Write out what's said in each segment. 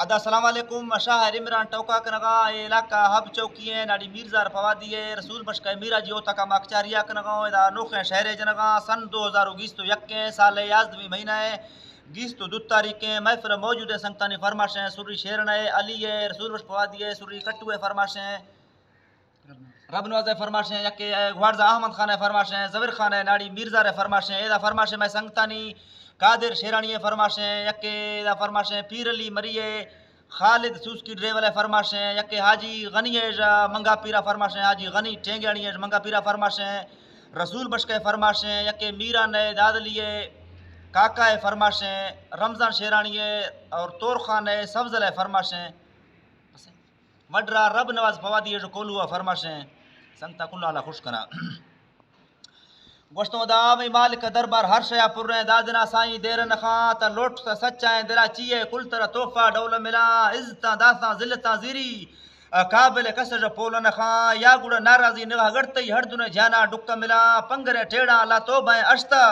ادا السلام علیکم، شاعر عمران ٹوکا کنغا، اے علاقہ حب چوکی ایں، ناڑی میرزار پوادی ایں، رسول بخش کئے میرا جی اوتاکا ما کچاریا کنغا، ادا نوخیں شعرے جنغا، سن دو ہزار و گیست و یک ایں، سال یازدہویں مہینہ ایں، گیست و دو تاریخ ایں، محفل موجود ایں، سنگتانی فرمائشیں، سری شیرن ایں، علی ایں، رسول بخش پوادی ایں، سری کٹو ایں فرمائشیں۔ رب نواز ءِ فرمائشیں، یکے گوارزا احمد خان ءِ فرمائشیں، زبیر خان ءِ ناڑی میرزار ءِ فرمائشیں، ایدا فرمائشیں مئے سنگتانی قادر شیرانی ءِ فرمائشیں، یکے ایدا فرمائشیں پیر علی مری ءِ خالد سوسکی ڈریول ءِ فرمائشیں، یکے حاجی غنی ءِ منگا پیرا فرمائشیں، حاجی غنی ٹینگیانی ءِ منگا پیرا فرمائشیں، رسول بخش ءِ فرمائشیں، یکے میران ءِ دادلی ءِ کاکا ءِ فرمائشیں، رمضان شیرانی ءِ اور تور خان ءِ سبزل ءِ فرمائشیں۔ وڈرا رب نواز پوادی ایں، جو کولو ءِ فرمائشیں، سنگتا کل حالا خوش کناں۔ گوشتوں دا وئی مالک دربار ہر شیا پریں، دادنا سائیں دیر نخاں، تا لوٹ تا سچائیں دلا چیئے کل ترا تحفہ ڈول ملاں، عزتاں داساں ذلتاں زیری، قابل کس جو پول نخاں، یا گڑا ناراضی نگاہ گڑتئی ہر دنیا جانا ڈکہ ملاں، پنگریں ٹیڑاں لا توبہ ایں اشتا،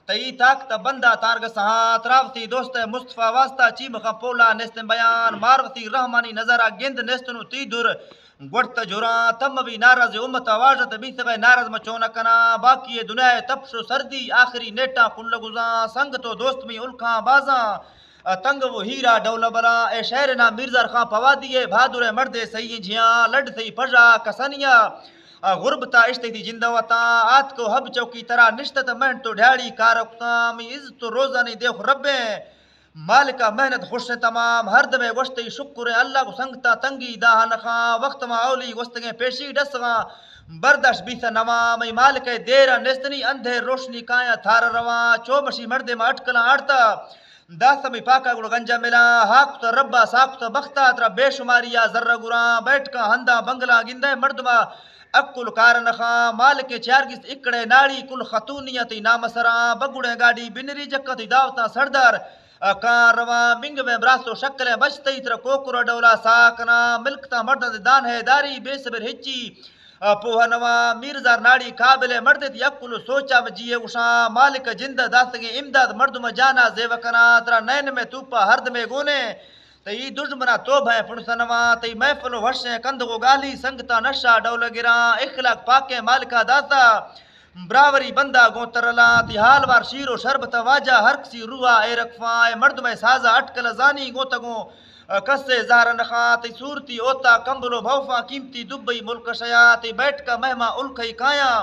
تئی طاقت بندا تارگ سہاں، ترا وتی دوست مصطفی واسطہ چی مخاں پولا نیستیں بیان، مار وتی رحمانی نظرا گند نیستنو تی در گوڑت جھراں، تم بی ناراض امت واجت بیتغے ناراض مچون کناں، باقی دنیا تپش و سردی آخری نیٹاں کل گزاں، سنگت و دوست می الکھاں بازاں، تنگ و ہیرا ڈول بلاں، اے شہر نا میرزار خان پوادی ایں، بہادر مردے سہی جھیاں، لڈ سہی پژا کسنیا، غربتا اشتے دی جندہ وطاں، آتکو حب چوکی ترا نشتت مہن تو ڈھاڑی کارکتاں، می عزت و روزانی دیخ ربیں، مالکا محنت خوش تمام، ہر دمے گوشتئی شکر ایں اللہ گو سنگتاں تنگی داہ نخاں، وقت ما اولی گوستگیں پیشی ڈسغاں، برداشت بیثہ نواں، مئی مالک ءِ دیرا نیستنی اندھیر روشنی کایاں تھار رواں، چو مشی مردے ما اٹکلاں آڑتا، داثہ مئی پاکا گڑ گنجا ملاں، ہاک کثہ ربا ساک کثہ بختا ترا بے شماریا زر گراں، بیٹکاں ہنداں بنگلاں گندئے مردما اکل کار نخاں، مالکیں چیارگیست اکڑے ناڑی کل خطونی ءَ تئی نام سراں، بگڑیں گاڑی بنری جکاں تئی دعوتاں سردار کاں رواں، منگ میں براس و شکلیں بچ تئی ترا کوکر ڈولا سا کناں، ملک تاں مرداں دے دان ہے داری بے صبر ہچی پوہ نواں، میرزار ناڑی قابل مردے تئی اکل و سوچا میں جیے گشاں، مالک جند داستگیں امداد مردم جانا زیو کناں، ترا نین میں توپا ہر دمے گونے تئی دژمنا توبہ ءِ پڑسنواں، تئی محفل و وشیں کندغ و گالی سنگتاں نشہ ڈول گراں، اخلاق پاکیں مالکا داتا براوری بندا گوں ترلاں، تئی حال وار شیر و شربت واجہ ہر کسی روحا اے رکفاں، اے مردم ءِ سازا اٹکل زانی گوں تگوں کسے زہر نخاں، تئی صورتی اوتا کمبل و بھوفاں قیمتی دبئی ملک شیا، تئی بیٹکا مہما الکھئی کایاں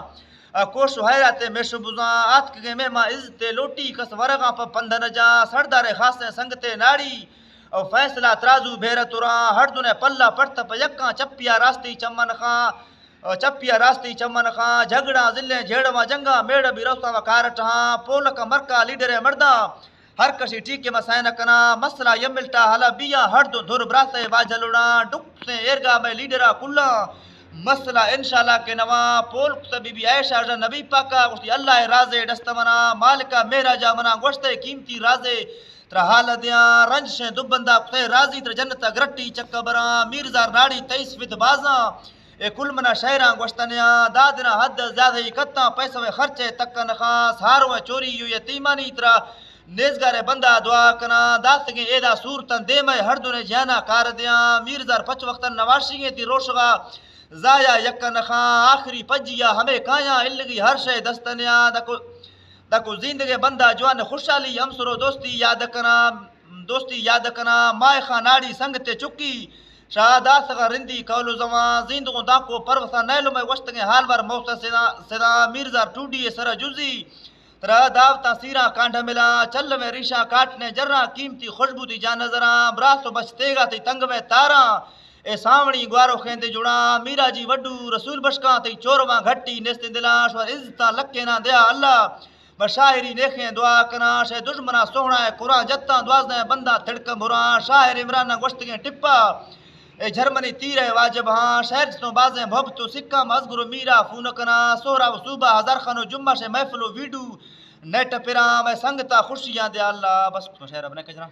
کوش و حیرات میش بزاں، آتکگیں مہما عزت لوٹی کس ورغاں پہ پندھ نجاں، سردار خاصیں سنگتے ناڑی او فیصلہ ترازو بھیرہ تراں، ہڑدن ءِ پلہ پڑتہ پہ یکاں چپیا راستی چمن خاں، چپیا راستی چمن خاں، جھگڑاں ذلیں جھیڑواں جنگاں میڑ بی روساں و کارٹہاں، پولک مرکا لیڈر ءِ مرداں ہر کشی ٹیکے ما سائن کناں، مسئلہ یملٹا حلا بیاں، ہڑدن دھر براسے واجہ لڑاں، ڈکسیں ایرگا مئے لیڈرا کلاں، مسئلہ انشاءاللہ کہ نواں، پولک سبی بی عائشہ جا نبی پاکا گوشتی اللہ ءِ رازے ڈست منا، مالکا مہراجا منا گوشتے قیمتی رازے ترا حال دیاں، رنج شیں دو بندہ کتے راضی ترا جنت گرٹی چکا براں، میرزار ناڑی تئیس فت بازاں، اے کل منا شعراں گوشتنیاں، دادنا حد زیادہ ہی کتاں، پیسہ وے خرچے تک نخاں، سارو چوری یو یتیمانی ترا نیزگار بندہ دعا کناں، داستگیں ایدا صورتاں دیمے ہر دنے جہانا کار دیاں، میرزار پچ وقتاں نواشیگیں تی روشغا ضائع یک نخاں، آخری پجیا ہمے کایاں الگی ہر شے دستنیاں، دکو داکو زیندگیں بندا جوان خوشحالی ہمسر و دوستی یاد کناں، دوستی یاد کناں، مائے خاں ناڑی سنگتے چکی، شاہ داثغا رندی کولو زواں، زیندغوں دانکو پروساں نیلو مئے گوشتگیں حال بار موسا سدا، سدا میرزار ٹوڈی سرا جزی، ترا دعوتاں سیراں کانڈھ ملاں، چل میں ریشاں کاٹنے جراں، قیمتی خوشبو دی جان نظراں، براس و بچ تیگا تئی تنگ میں تاراں، اے ساوڑی گوارو خیندے جڑاں، میرا جی وڈو رسول بشکاں، تئی چورواں گھٹی نیستیں دلاں، شور عزتاں لکیناں دیا اللہ، بس شاعری نیخیں دعا کناں، شے دژمناں سوہنائے قرآن جتاں، دوازدہ بنداں تھڑکاں بھراں، شاعر عمران نہ گوشتگیں ٹپا، اے جرمنی تیرے واجب ہاں، شہر جتوں بازیں بھب تو سکاں، مزگر و میرا فون کناں، سہرا و صوبہ ہزار خان و جمعہ شے محفل و ویڈو نیٹ پراں، میں سنگتا خوشیاں دیا اللہ، بس شہر اب نہ کجراں۔